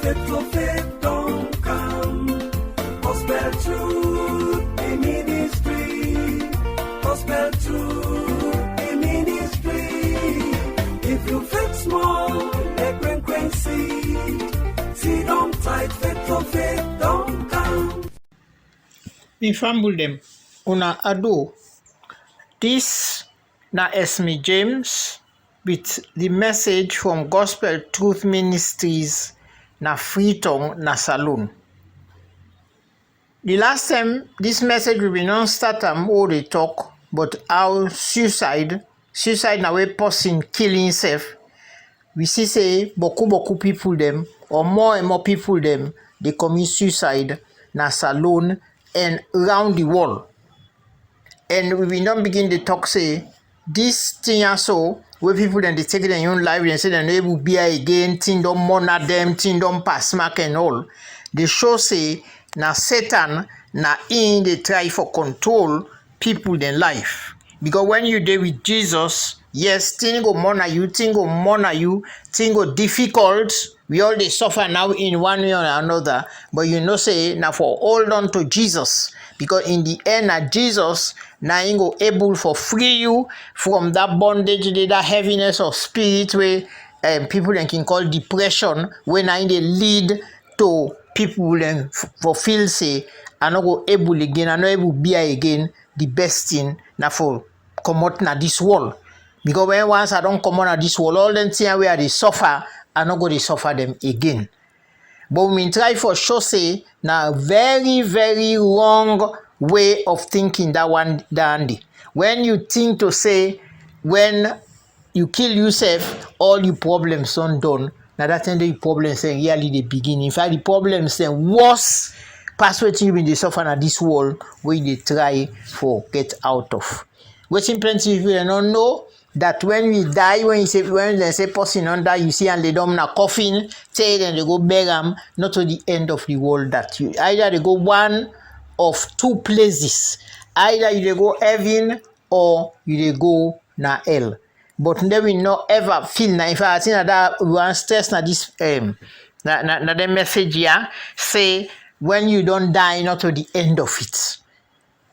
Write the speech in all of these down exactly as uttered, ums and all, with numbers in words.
Faith for faith don come. Gospel truth, the ministry. Gospel truth, the ministry. If you faith small, a crank crank seed. See don tight, faith for faith don come. Mi fambul dem, una adu. Dis na Esme James with the message from Gospel Truth Ministries, na Freetown, na Salone. The last time this message we bin don start am, we dey talk about how suicide, suicide na where person kill himself. We see say boku boku people dem, or more and more people dem, dey commit suicide na Salone and round the world. And we bin don begin dey talk say this thing ya so, wey people dem dey take dem own life, dem say dem no able bear again, thing don mona dem, thing don pass mark and all, dey show say na Satan, na im dey try for control people dem life. Because when you dey with Jesus, yes, thing go mona you, thing go mona you, thing go difficult. We all dey suffer now in one way or another, but you know say na for hold on to Jesus, because in the end na Jesus, na im go able for free you from that bondage, dey that heaviness of spirit wey, um, people dem can call depression, wey na im dey lead to people dem f-, for feel say, "I no go able again, I no able bear again." The best thing na for comot na this world, because when once I don comot na this world, all dem thing wey I dey suffer, I no go dey suffer dem again. But we bin try for show say na very, very wrong way of thinking that one, that one dey. When you think to say, when you kill yourself, all your problems don done, na that time the problems dem really dey begin. In fact, the problems dem worse pass wetin you bin dey suffer na this world wey you dey try for get out of. Wetin plenty people dem no know, that when we die, when you say, when dem say person don die, you see am lay down na coffin, tey dem dey go bury am, not to the end of the world. That you either dey go one of two places, either you dey go heaven or you dey go na hell. But then we no ever feel na, in fact, I think na that we wan stress na this, um, na, na, na the message here, say when you don die, not to the end of it.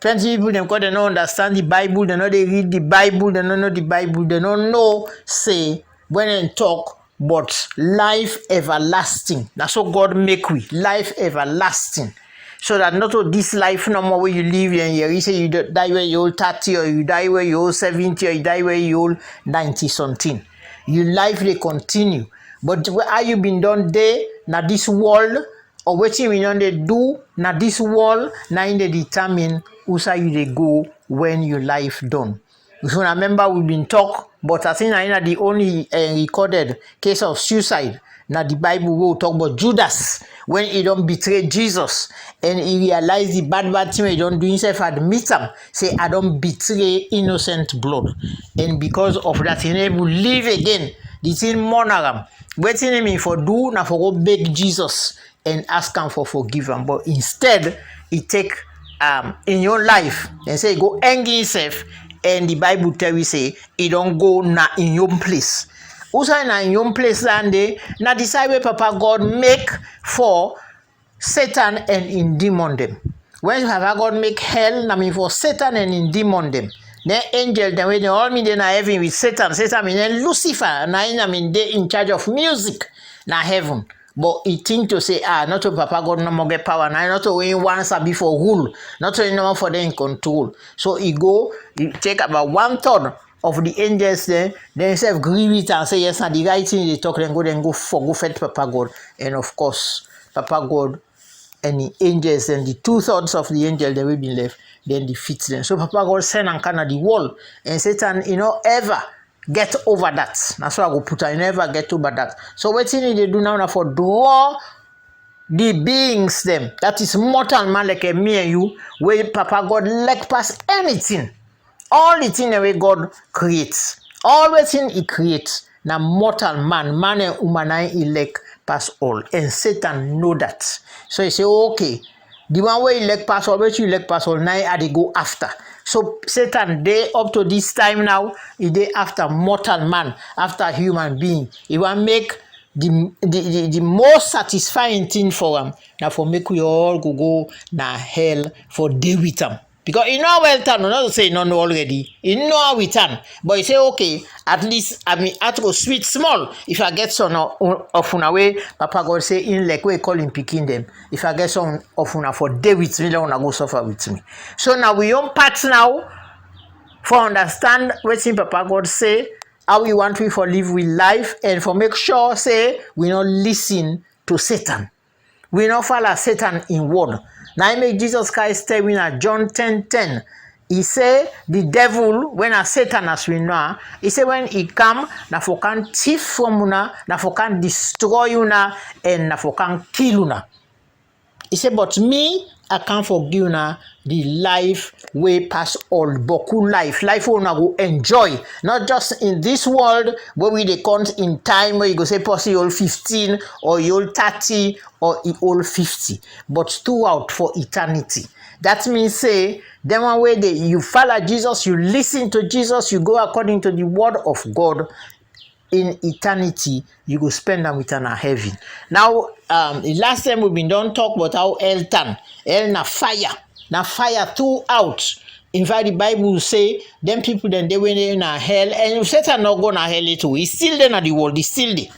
Plenty people dem come, dem no understand the Bible, dem no dey read the Bible, dem no know the Bible, dem no know say when dem talk, but life everlasting. Na so God make we, life everlasting. So that not to this life no more wey you live and you say you d-, die when you old thirty, or you die when you old seventy, or you die when you old ninety something. Your life dey continue. But wh-, how you bin don dey na this world, or wetin you bin don dey do na this world, na im dey determine who side you dey go when your life done. If una remember, we bin talk, but I think na, na the only, eh, recorded case of suicide na the Bible wey we talk about Judas, when he don betray Jesus and he realize the bad bad thing wey he don do, himself admit am, say, "I don betray innocent blood," and because of that, he no even live again. The thing mona am. Wetin he mean for do na for go beg Jesus and ask am for forgive am, but instead, he take, um, in your life and say he go hang himself, and the Bible tell we say he don go na in your place. Who side na in your place that day? Na the side where Papa God make for Satan and in demon dem. When Papa God make hell, na mean for Satan and in demon dem. Then angel dem, wey dem all mean dey na heaven with Satan. Satan mean then Lucifer, na him na mean dey in charge of music na heaven. But he think to say, ah, not to Papa God no more get power, na not to him one sabi for rule, not to him no more for dey in control. So he go, he take about one third of the angels dem, dem sef gree with am, say, "Yes, na the right thing you dey talk," dem go, dem go for go fight Papa God. And of course, Papa God and the angels, and the two thirds of the angel dem wey bin left, dem defeat dem. So Papa God send am come na the world, and Satan, he no ever get over that. Na so I go put am, he no ever get over that. So wetin he dey do now na for draw the beings dem, that is mortal man like, eh, me and you, wey Papa God like pass anything. All the thing dem wey God create, all wetin he create, na mortal man, man and woman, na him he like pass all. And Satan know that. So he say, "Okay, the one wey he like pass all, wetin you like pass all, na him I dey go after." So Satan dey up to this time now, he dey after mortal man, after human being. He wan make the the the the most satisfying thing for am na for make we all go go na hell for dey with am, because e know how hell tan o, not to say e no know already, e know how e tan, but e say, okay, at least I mean, heart go sweet small if I get some o- of una wey Papa God say im like, wey e call im pikin dem, if I get some of una for dey with me, let una go suffer with me. So na we own part now for understand wetin Papa God say, how e want we for live we life, and for make sure say we no listen to Satan. We no follow Satan in word. Na im make Jesus Christ tell we na John ten ten. E say the devil, wey na Satan as we know am, e say when e come, na for come thief from una, na for come destroy una, and na for come kill una. E say, but me, I come for give una the life wey pass all, boku life, life wey una go enjoy, not just in this world wey we dey count in time, wey you go say person e old fifteen or e old thirty or e old fifty, but throughout for eternity. That means say dem one wey dey, you follow Jesus, you listen to Jesus, you go according to the word of God, in eternity you go spend am with am na heaven. Now, um, the last time we bin don talk about how hell tan. Hell na fire, na fire throughout. In fact, the Bible say dem people dem dey wey dey na hell, and Satan no go na hell at all. E still dey na the world, e still dey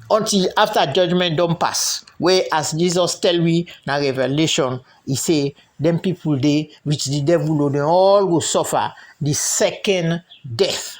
until after judgment don pass. Wey as Jesus tell we na Revelation, e say dem people dey with the devil o, dem all go suffer the second death.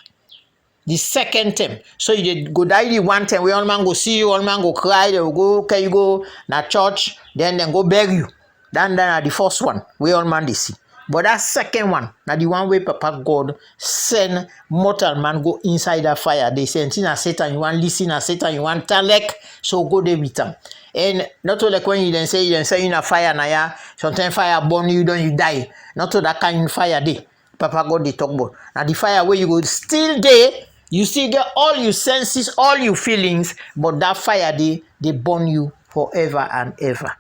The second term. So you dey go die the one time wey all man go see you, all man go cry, dem go carry you go na church, then dem go bury you. That, that na the first one wey all man dey see. But that second one na the one wey Papa God send mortal man go inside that fire. Dey say, "Until na Satan you wan listen, na Satan you wan talek, so go dey with am." And not only like when you dem say, you dem say you na fire na ya, sometimes fire burn you, don you die. Not all that kind fire dey. Papa God dey talk about. Na the fire wey you go still dey, you still get all your senses, all your feelings, but that fire dey dey burn you forever and ever.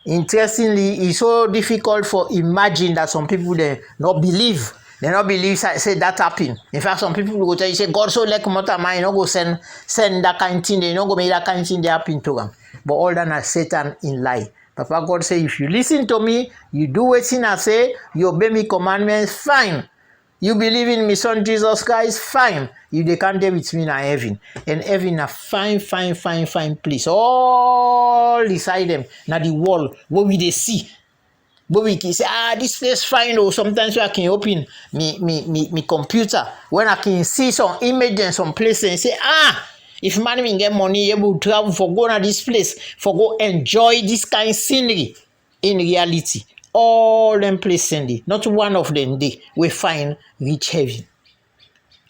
Interestingly, e so difficult for imagine that some people dem no believe. Dem no believe say, say that happen. In fact, some people go tell you say God so like mortal man, e no go send send that kind thing dey, e no go make that kind thing dey happen to am. But all that na Satan in lie. Papa God say, if you listen to me, you do wetin I say, you obey me commandments, fine. You believe in my son Jesus Christ, fine. You dey come dey with me na heaven. And heaven na fine, fine, fine, fine place. All the side dem na the world wey we dey see. But we can say, ah, this place fine o. Sometimes wey I can open me me me me computer, when I can see some image and some place and say, ah, if man bin get money, e able travel for go na this place, for go enjoy this kind scenery. In reality, all dem place dem dey, not one of dem dey wey fine reach heaven.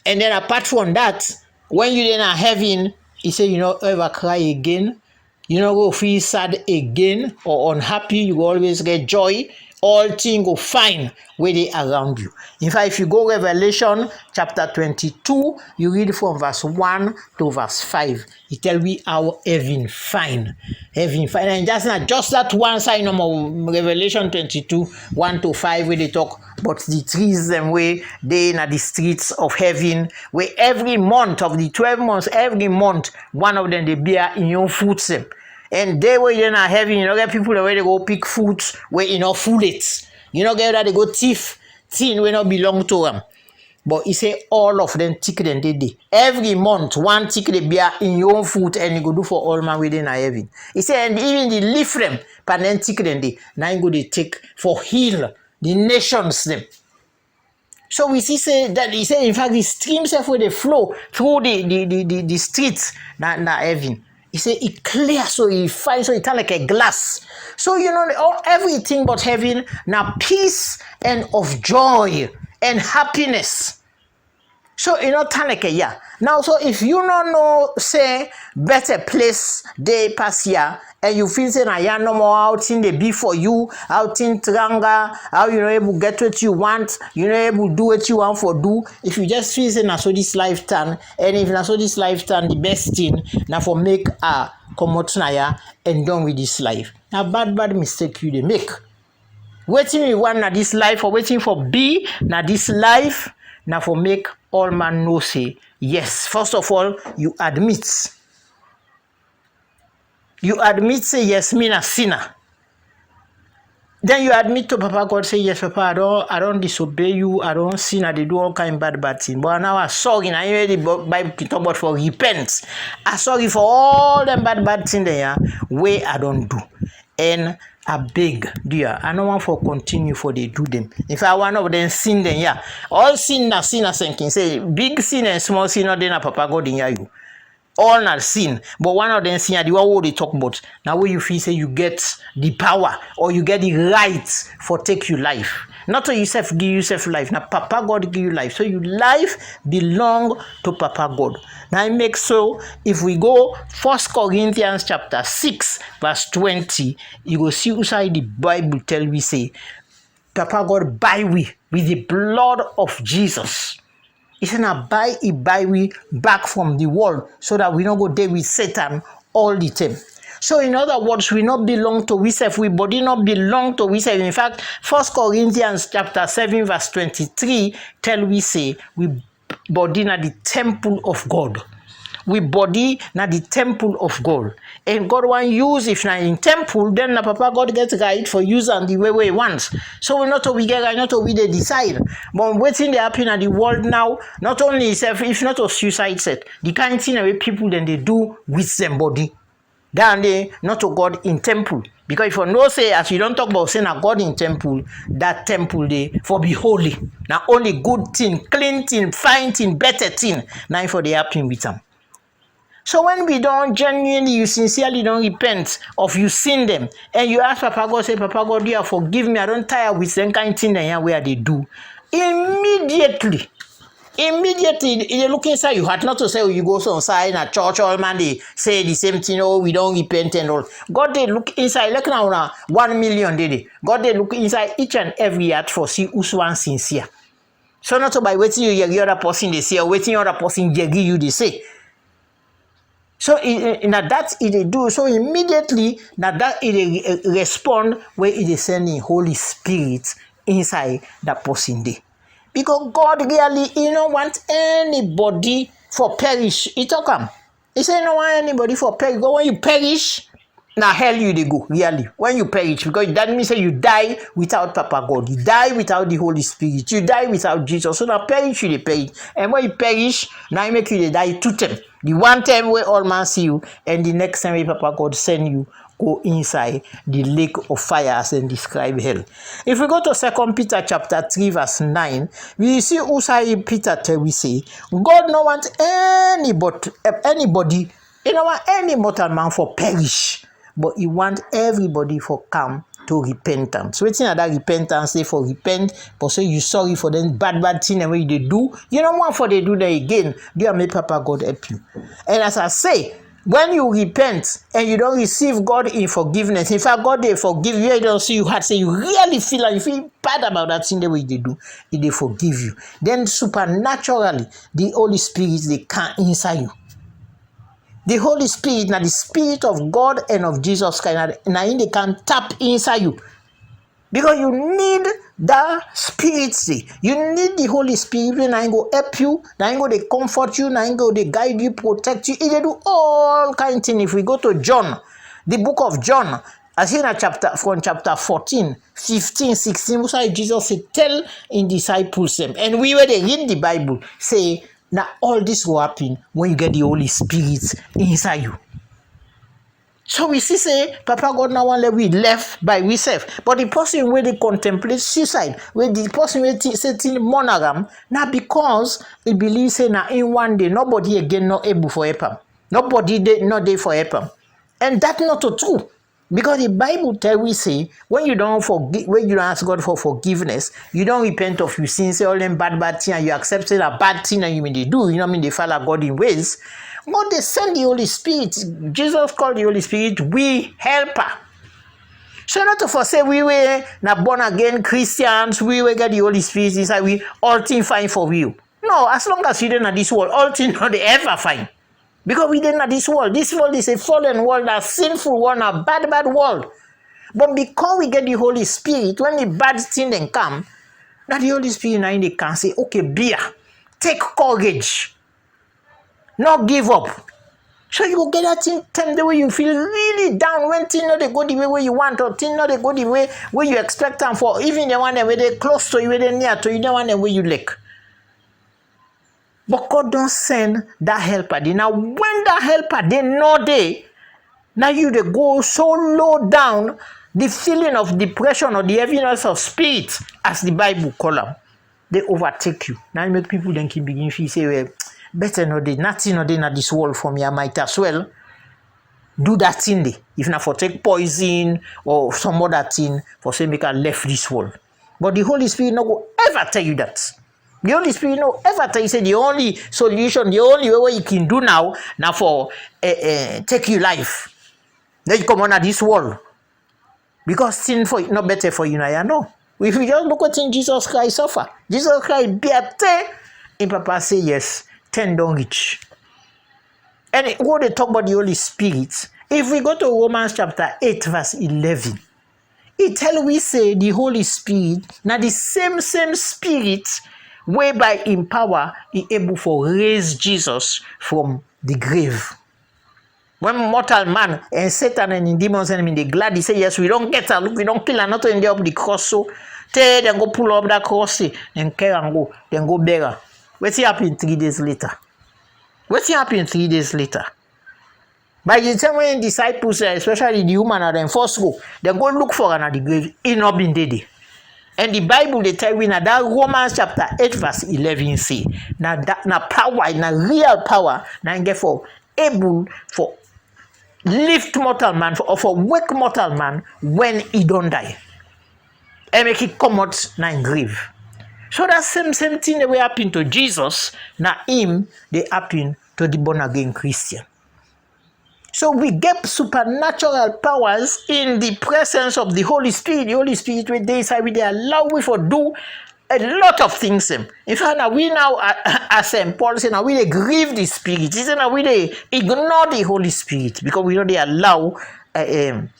And then apart from that, when you dey na heaven, e say you no ever cry again, you no go feel sad again or unhappy, you go always get joy. All thing go fine wey dey around you. In fact, if you go Revelation chapter twenty-two, you read from verse one to verse five. E tell we how heaven fine. Heaven fine. And just na just that one side normal, Revelation twenty-two, one to five, wey dey talk about the trees dem wey dey na the streets of heaven, wey every month of the twelve months, every month, one of dem dey bear im own fruit dem. And dey wey dey na heaven, you no get people dem wey dey go pick fruit wey e no full it. You no get that dey go thief thing wey no belong to am. But e say all of dem tik dem dey dey. Every month, one tik dey bear im own fruit, and e go do for all man wey dey na heaven. E say, and even the leaf dem, pan dem tik dem dey, na im go dey take for heal the nations dem. So we see say that e say, in fact, the stream sef wey dey flow through the the the the, the streets na na heaven. E say e clear, so e fine, so e tan like a glass. So you know, all, everything but heaven na peace and of joy and happiness. So e no tan like a ya. Now, so if you no know say better place dey pass ya, and you feel say na ya normal how thing dey be for you, how thing tranga, how you no able get wetin you want, you no able do wetin you want for do, if you just feel say na so this life tan, and if na so this life tan, the best thing na for make a comot na ya and done with this life. Na bad bad mistake you dey make. Wetin we want na this life, or wetin for be na this life, na for make all man know say yes. First of all, you admit You admit say, "Yes, mi na sinner." Then you admit to Papa God say, "Yes, Papa, I don, I don disobey you, I don sin, I dey do all kind bad, bad thing. But now I sorry." Na im di Bi-, Bible dey talk about for repent. "I sorry for all dem bad, bad thing dem ya wey I don do. And I beg, dear, I no wan for continue for dey do dem." In fact, one of dem sin dem ya. All sin na sin, as dem kin say, big sin and small sin no dey na Papa God in ya you. All na sin, but one of dem sin na di one wey we dey talk about. Na wey you feel say you get di power or you get di right for take you life. Not to yourself give yourself life. Na Papa God give you life. So your life belong to Papa God. Na im make so if we go First Corinthians chapter six verse twenty, you go see usai di Bible tell we say Papa God buy we with the blood of Jesus. He say na buy, he buy we back from the world so that we no go dey with Satan all the time. So in other words, we no belong to we sef, we body no belong to we sef. In fact, First Corinthians chapter seven verse twenty-three tell we say we body na the temple of God. We body na the temple of God. And God wan use, if na in temple, then na Papa God get right for use am the way wey he want. So we not we get right, not we dey decide. But wetin dey happen na the world now, not only itself, if not to suicide set, the kind thing wey people dem dey do with dem body. That one dey not to God in temple. Because if you know say, as you don talk about say na God in temple, that temple dey for be holy. Na only good thing, clean thing, fine thing, better thing, na im for dey happen with am. So when we don genuinely, you sincerely don repent of you sin dem, and you ask Papa God say, "Papa God, you forgive me, I don tire with dem kind thing dem ya wey I dey do." Immediately, immediately, e dey look inside your heart, not to say you go some side na church, all man dey say the same thing, "Oh, we don repent and all." God dey look inside, like na una one million dey dey. God dey look inside each and every heart for see who's one sincere. So not by wetin you hear the other person dey say or wetin other person hear you dey say. So i- i- na that e dey do. So immediately na that e dey re- respond wey e dey send im Holy Spirit inside that person dey. Because God really, he no want anybody for perish. He talk am. He say he no want anybody for perish. Because when you perish, na hell you dey go, really. When you perish, because that mean say you die without Papa God, you die without the Holy Spirit, you die without Jesus. So na perish you dey perish. And when you perish, na im make you dey die two time. The one time wey all man see you, and the next time wey Papa God send you go inside the lake of fire as dem describe hell. If we go to Second Peter chapter three verse nine, we see usai Peter tell we say God no want any but anybody, he no want any mortal man for perish, but he want everybody for come to repentance. Wetin na that repentance? Say for repent, but say you sorry for dem bad bad thing dem wey you dey do. You no want for dey do dem again. Do am make Papa God help you. And as I say, when you repent and you don receive God in forgiveness, in fact, God dey forgive you. You don see you heart say you really feel am, you feel bad about that thing dem wey you dey do. He dey forgive you. Then supernaturally, the Holy Spirit dey come inside you. The Holy Spirit na the Spirit of God and of Jesus Christ. Na, na im dey come tap inside you. Because you need that Spirit dey. You need the Holy Spirit wey na im go help you, na im go dey comfort you, na im go dey guide you, protect you. E dey do all kind thing. If we go to John, the book of John, I see na chapter, from chapter fourteen, fifteen, sixteen, usai Jesus say tell im disciples dem. And we wey dey read the Bible say na all this go happen when you get the Holy Spirit inside you. So we see say Papa God no wan let we left by we sef. But the person wey dey contemplate suicide, wey the person wey thi- say thing mourn am, na because he believe say na in one day nobody again no able for help am. Nobody dey no dey for help am. And that not to true. Because the Bible tell we say when you don forgive, when you don ask God for forgiveness, you don repent of your sins, say all dem bad bad thing, and you accept say na bad thing and you mean dey do, you no mean dey follow God in ways. God dey send the Holy Spirit. Jesus call the Holy Spirit we helper. So not to for say we wey na born again Christians, we wey get the Holy Spirit inside we, all thing fine for we. No, as long as you dey na this world, all thing no dey ever fine. Because we dey na this world. This world is a fallen world, a sinful world, a bad, bad world. But because we get the Holy Spirit, when the bad thing dem come, na the Holy Spirit na im dey come say, "Okay, bear, take courage, no give up, So you go get that thing time dey wey you feel really down, when thing no dey go the way wey you want, or thing no dey go the way wey you expect am for, even the one dem wey dey close to you, wey dey near to you, the one dem wey you like. But God don send that helper dey. Na when that helper dey no dey, na you dey go so low down, the feeling of depression or the heaviness of spirit, as the Bible call am, dey overtake you. Na im make people dem keep begin feel say, "Well, better no dey, nothing no dey na this world for me. I might as well do that thing dey. If na for take poison or some other thing, for say make I left this world." But the Holy Spirit no go ever tell you that. The Holy Spirit no ever tell you say the only solution, the only way wey you can do now na for, eh, eh, take you life. Then you come on this world. Because sin for no better for you now, you know. If you just look wetin Jesus Christ suffer, Jesus Christ bear tey, im papa say, "Yes, ten don reach." And we go dey talk about the Holy Spirit. If we go to Romans chapter eight, verse eleven, e tell we say the Holy Spirit na the same, same Spirit wey by im power e able for raise Jesus from the grave. When mortal man and Satan and im demons dem bin dey glad, e say, "Yes, we don get am. Look, we don kill am, not only dey up the cross so, tey dem go pull up that cross, tey dem carry am go, dem go bury am." Wetin happen three days later? Wetin happen three days later? By the time when disciples, eh, especially the woman, na dem first go, dem go look for am na the grave, e no bin dey there. And the Bible dey tell we na that Romans chapter eight verse eleven say, na that, na power, na real power, na im get for able for lift mortal man, for, or for wake mortal man when e don die, and make e comot na im grave. So that same, same thing wey happen to Jesus, na im dey happen to the born again Christian. So we get supernatural powers in the presence of the Holy Spirit. The Holy Spirit wey dey inside we dey allow we for do a lot of things dem. In fact, na we now, uh, as Saint Paul say, na we dey grieve the Spirit. He say na we dey ignore the Holy Spirit because we no dey allow, uh, um,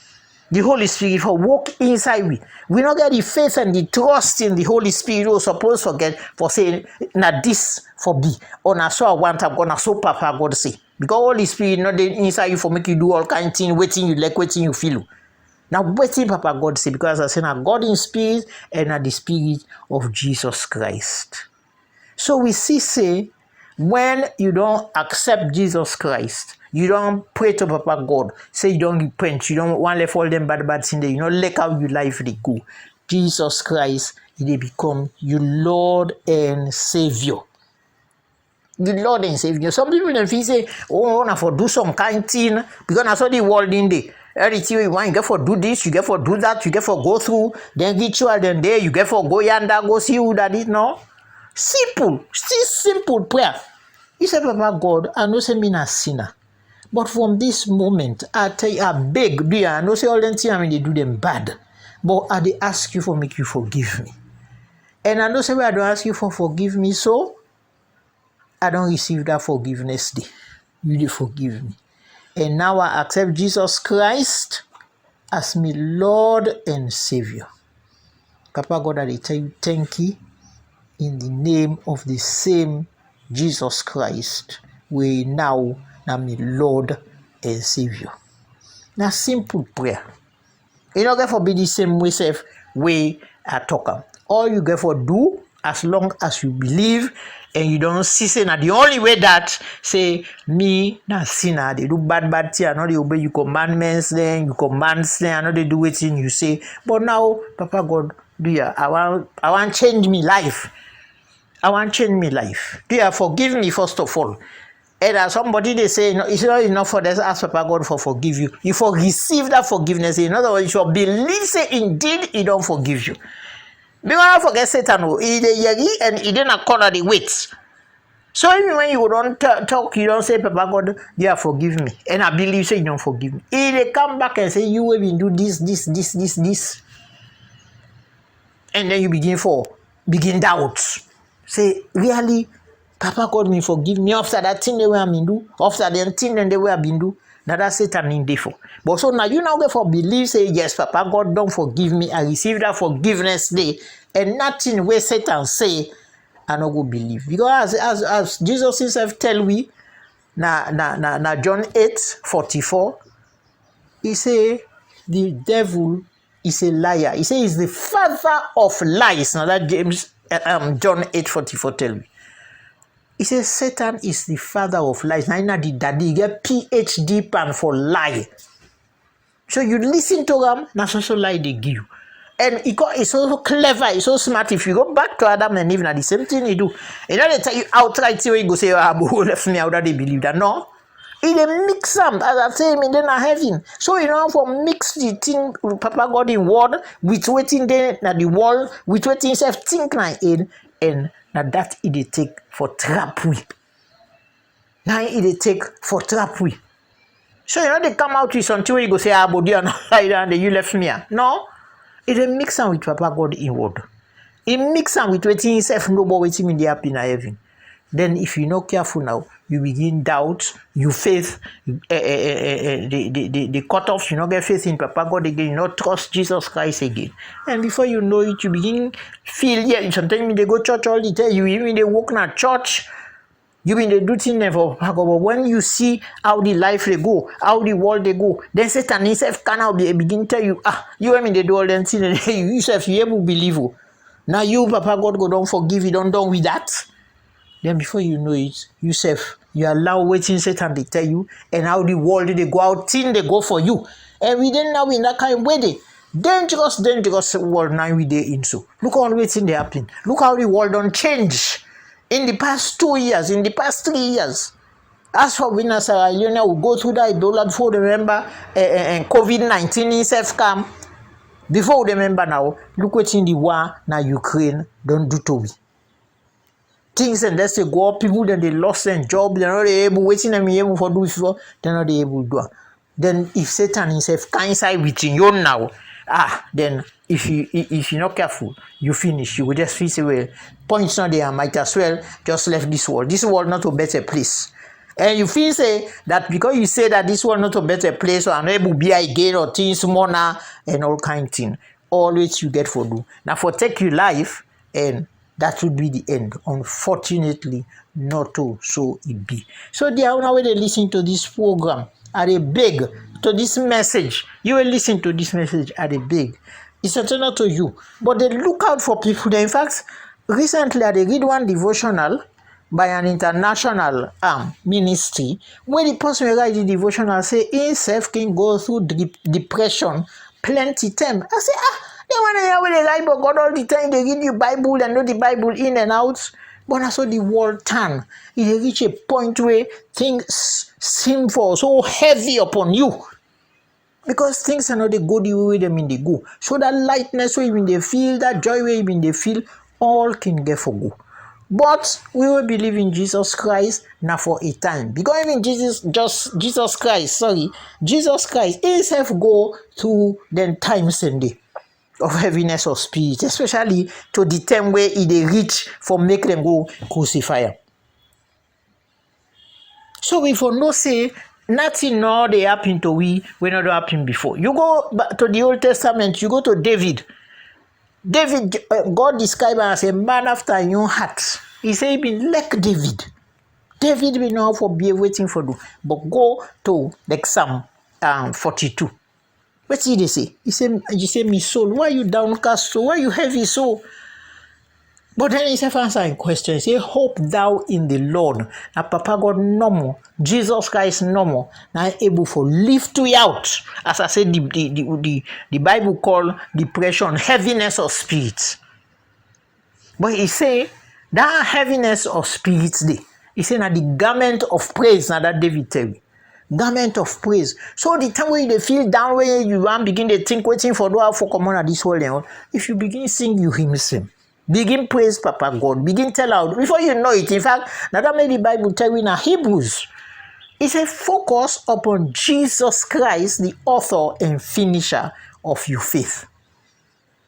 the Holy Spirit for work inside we. We no get the faith and the trust in the Holy Spirit wey we suppose for get for say, "Na this for be, or na so I want am, or na so Papa God say." Because Holy Spirit no dey inside you for make you do all kind thing, wetin you like, wetin you feel. Na wetin Papa God say, because as I say, na God in spirit and na the Spirit of Jesus Christ. So we see say when you don accept Jesus Christ, you don pray to Papa God, say you don repent, you don wan left all dem bad, bad thing there, you no like how your life dey go, Jesus Christ, e dey become your Lord and Savior. The Lord and Savior. Some people dem feel say, "Oh, na for do some kind thing, because na so the world in dey. Everything wey you want, you get for do this, you get for do that, you get for go through. Then ritual dem dey, you get for go yanda, go see who that is." No. Simple, still simple prayer. You say, "Papa God, I know say me na sinner. But from this moment, I tell you, I beg, do you, I know say all dem thing I mean dey do dem bad. But I dey ask you for make you forgive me. And I know say wey I don ask you for forgive me, so I don receive that forgiveness day. You dey forgive me. And now I accept Jesus Christ as my Lord and Savior." Papa God, I dey tell you thank you in the name of the same Jesus Christ, wey now na my Lord and Savior. Na simple prayer. E no get for be the same way sef wey I talk am. All you get for do, as long as you believe and you don see say na the only way that, say, "Me na sinner, I dey do bad, bad thing, I no dey obey you commandments, then you commands, then I no dey do wetin you say. But now, Papa God, do ya, I wan, I wan change me life. I wan change me life. Do ya, forgive me first of all." And as somebody dey say, "No, it's not enough for this, ask Papa God for forgive you." You for receive that forgiveness. In other words, you for believe say indeed he don forgive you. Because no forget Satan o, he dey yeri and he dey na corner dey wait. So even when you don ta-, talk, you don say, "Papa God, yeah, forgive me," and I believe say you don forgive me, he dey come back and say, "You wey bin do this, this, this, this, this." And then you begin for, begin doubt. Say, "Really, Papa God bin forgive me after that thing dem wey I bin do, after dem thing dem dey wey I bin do?" Na that Satan im dey for. But so now you now get for believe say, "Yes, Papa God don forgive me. I receive that forgiveness day." And nothing wey Satan say, I no go believe. Because as, as, as Jesus himself tell we, Na, na, na, na John eight forty-four, e say the devil is a liar. E say he's the father of lies. Na that James, uh, um, John eight forty-four tell me. E say Satan is the father of lies. Na him na the daddy, e get P H D pan for lie. So you listen to am, na so so lie dey give you. And e go, e so, so clever, e so smart. If you go back to Adam and Eve, na the same thing e do. E no dey tell you outright say wey you go say, "Ah, but who left me? I would not believe that." No. E dey mix am, as I say, him dey na heaven. So e no for mix the thing, Papa God in word, with wetin dey na the world, with wetin sef think na in, and na that e dey take for trap we. Na e dey take for trap we. So e no dey come out with something wey you go say, "Ah, but you are not like that, and you left me." Ah." No, e dey mix am with Papa God in word. E mix am with wetin himself know about wetin bin dey happen na heaven. Then if you no careful now, you begin doubt, you faith, eh, eh, eh, eh, eh, the, the, the, the cut off, you no get faith in Papa God again, you no trust Jesus Christ again. And before you know it, you begin feel, yeah, sometimes you dey go church all the time, you even dey work na church, you bin dey do thing dem for Papa God, but when you see how the life dey go, how the world dey go, then Satan himself can now be, begin tell you, "Ah, you wey bin dey do all dem thing, you sef, you able believe o. Na you Papa God go don forgive, you don done with that." Then before you know it, you sef, you allow wetin Satan dey tell you and how the world dey go, how thing dey go for you. And we dey now in that kind way dey dangerous, dangerous world na we dey in so. Look all wetin dey happen. Look how the world don change in the past two years, in the past three years. As for we na Sierra Leone, we go through that Ebola before we remember, eh, eh, eh, COVID nineteen itself come. Before we remember now, look wetin the war na Ukraine don do to we. Things dem just dey go up, people dem dey lost dem job, dem no dey able, wetin dem be able for do before, dem no dey able do am. Then if Satan himself come inside with him own now, ah, then if you, if you no careful, you finish. You go just feel say, "Well, point no dey, I might as well just left this world. This world not a better place." And you feel say that because you say that this world not a better place, or I no able be again, or things more now, and all kind thing. All wetin you get for do na for take you life, and that would be the end. Unfortunately, not so so e be. So dear una wey dey listen to this program, I dey beg, to this message, you wey listen to this message, I dey beg. It's a turn to you, but dey look out for people dem. In fact, recently I dey read one devotional by an international, um, ministry, wey the person wey write the devotional say himself can go through de-, depression plenty time. I say, "Ah, the one here wey dey write about God all the time, dey read you Bible and know the Bible in and out." But na so the world turn. E dey reach a point where things seem for so heavy upon you. Because things are not dey go the way wey dem bin dey go. So that lightness wey you bin dey feel, that joy wey you bin dey feel, all can get for go. But we wey believe in Jesus Christ, na for a time. Because even Jesus, just Jesus Christ, sorry, Jesus Christ himself go through dem times and day of heaviness of spirit, especially to the time where e dey reach for make dem go crucify am. So we for know say nothing no dey happen to we wey no don happen before. You go ba-, to the Old Testament, you go to David. David, uh, God describe am as a man after him own heart. He say he bin like David. David bin know how for behave, wetin for do. But go to, like, Psalm, um, forty-two. Wetin e dey say? E say, e say, "Mi soul, why you downcast so? Why you heavy so?" But then himself answer him question. He say, "Hope thou in the Lord." Na Papa God normal, Jesus Christ normal, na able for lift we out. As I say, the, the, the, the, the Bible call depression heaviness of spirit. But e say, that heaviness of spirit dey. E say na the garment of praise, na that David tell we. Garment of praise. So the time wey you dey feel down, wey you wan begin dey think wetin for do, how for comot na this world and all, if you begin sing, you hymn sing, begin praise Papa God, begin tell out. Before you know it, in fact, na that make the Bible tell we na Hebrews. E say, "Focus upon Jesus Christ, the author and finisher of your faith."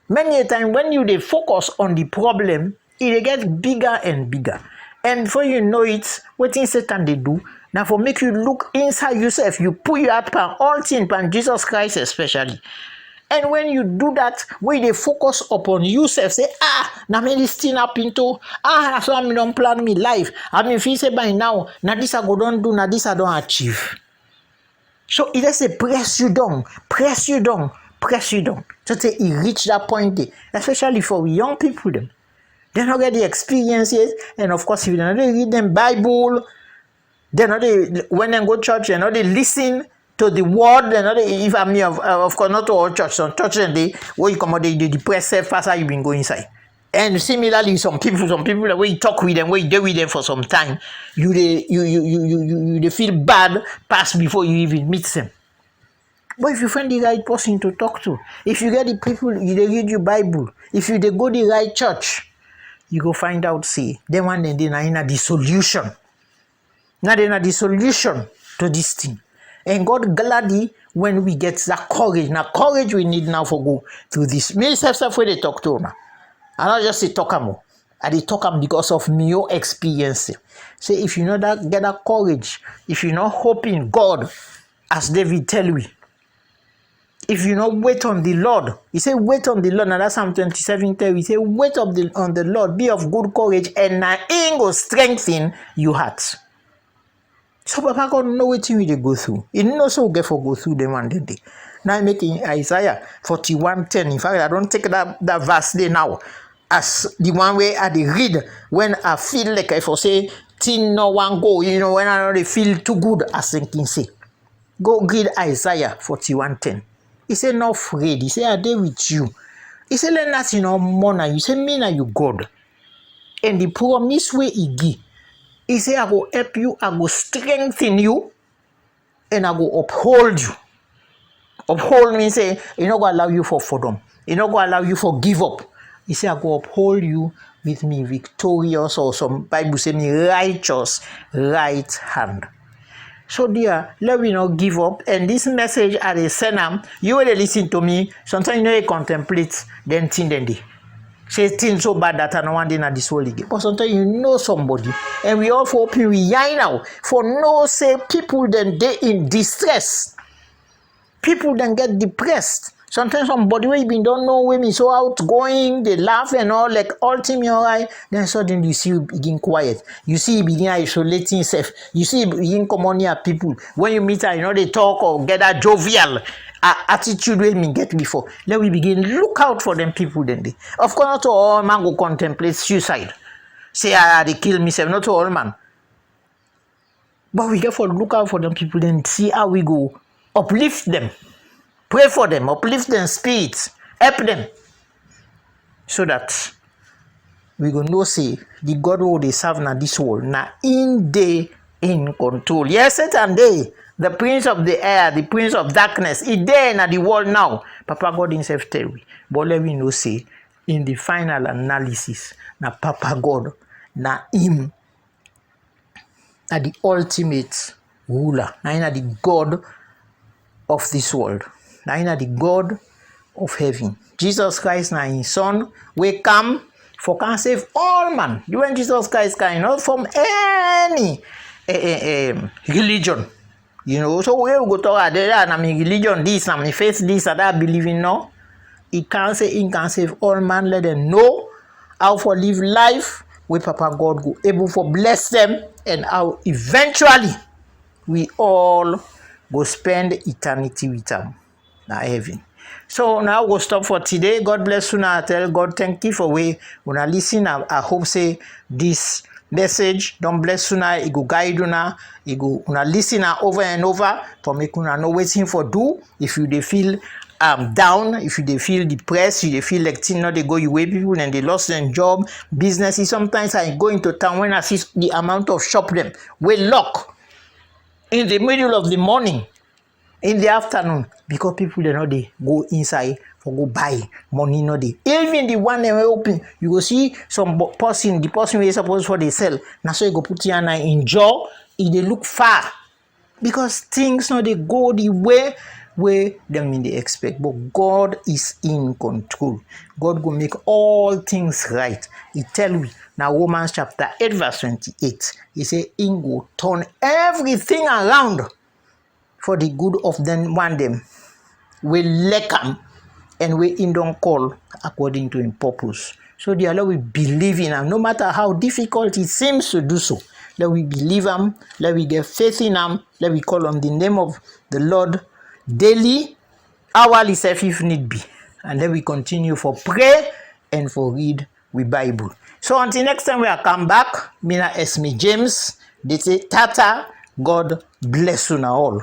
Many a time when you dey focus on the problem, e dey get bigger and bigger. And before you know it, wetin Satan dey do na for make you look inside yourself. You put your heart pan all thing, pan Jesus Christ especially. And when you do that, wey you dey focus upon you sef, say, "Ah, na me this thing happen to. Ah, na so mi don plan mi life. I bin feel say by now, na this I go don do, na this I don achieve." So e just dey press you down, press you down, press you down. So tey e reach that point dey, especially for we young people dem. Dem no get the experience yet, and of course, if dem no dey read dem Bible, dem no dey, when dem go church, dem no dey listen to the word, dem no dey, if I mean, of, of course, not to all church, some church dem dey, wey you comot, dey, dey depress sef pass how you bin go inside. And similarly, some people, some people wey you talk with dem, wey you dey with dem for some time, you dey, you, you, you, you, you, you dey feel bad pass before you even meet dem. But if you find the right person to talk to, if you get the people, you dey read your Bible, if you dey go the right church, you go find out say dem one dem dey na, na the solution. Na dem na the solution to this thing. And God glad when we get that courage. Na courage we need now for go through this. Me sef sef wey dey talk to una, I no just say talk am o. I dey talk am because of mi own experience. Say if you no that, get that courage, if you no hope in God, as David tell we, if you no wait on the Lord, he say, "Wait on the Lord." Na that Psalm twenty-seven tell we, he say, "Wait of the, on the Lord, be of good courage, and na him go strengthen your heart." So Papa God know wetin we dey go through. He know say we get for go through dem one day. Now make in Isaiah forty-one ten. In fact, I don take that, that verse dey now as the one wey I dey read when I feel like I for say thing no wan go, you know, when I no dey feel too good, as dem kin say. Go read Isaiah forty-one ten. He say, "No afraid." He say, "I dey with you." He say, "Let nothing no mourn you." He say, "Me na you God." And the promise wey he give, he say, "I go help you, I go strengthen you, and I go uphold you." Uphold mean say e no go allow you for fall down. E no go allow you for give up. He say, "I go uphold you with me victorious," or some Bible say, "me righteous right hand." So dear, let we not give up. And this message I dey send am, you wey dey listen to me, sometimes you no dey contemplate dem thing dem dey. Say things so bad that I no wan dey na this world again. But sometimes you know somebody, and we all for open we eye now for know say people dem dey in distress. People dem get depressed. Sometimes somebody wey you bin don know, wey bin so outgoing, dey laugh and all, like all thing be alright, then suddenly you see you begin quiet. You see you begin isolate himself. You see you begin comot near people. When you meet am, you no dey talk or get that jovial, uh, attitude wey you bin get before. Let we begin look out for dem people dem dey. Of course, not all man go contemplate suicide. Say, "Ah, I dey kill myself." Not all man. But we get for look out for dem people, then see how we go uplift dem, pray for dem, uplift dem spirit, help dem, so that we go know say the God wey we dey serve na this world, na him dey in control. Yes, Satan dey, the prince of the air, the prince of darkness, e dey na the world now. Papa God himself tell we, but let we know say in the final analysis, na Papa God, na him na the ultimate ruler. Na him na the God of this world. Na him na the God of heaven. Jesus Christ na him son wey come for come save all man. When Jesus Christ come, not from any, eh, eh, eh, religion. You know, so we go talk, "Ah, na my religion this, na my faith this, and that believing." No. He can say he can save all man, let them know how for live life wey Papa God go able for bless them, and how eventually we all go spend eternity with am na heaven. So now we go stop for today. God bless una. I tell God thank you for wey una listen. I, I hope say this message don bless una, e go guide una, e go, una listen am over and over for make una know wetin for do. If you dey feel, um, down, if you dey feel depressed, you dey feel like thing no dey go your way, people dem dey lost dem job, businesses. Sometimes I go into town, when I see the amount of shop dem wey lock in the middle of the morning, in the afternoon, because people dem no dey go inside for go buy, money no dey. Even the one dem wey open, you go see some bo-, person, the person wey suppose for dey sell, na so e go put him hand na him jaw, e dey look far, because things no dey go the way wey dem bin dey expect. But God is in control. God go make all things right. He tell we na Romans chapter eight verse twenty-eight. He say him go turn everything around for the good of dem one dem wey like am, and wey im don call according to im purpose. So dear, let we believe in am, no matter how difficult it seems to do so. Let we believe am, let we get faith in am, let we call on the name of the Lord daily, hourly sef if need be, and let we continue for pray and for read we Bible. So until next time we I come back, mi na Esme James, dey say tata, God bless una all.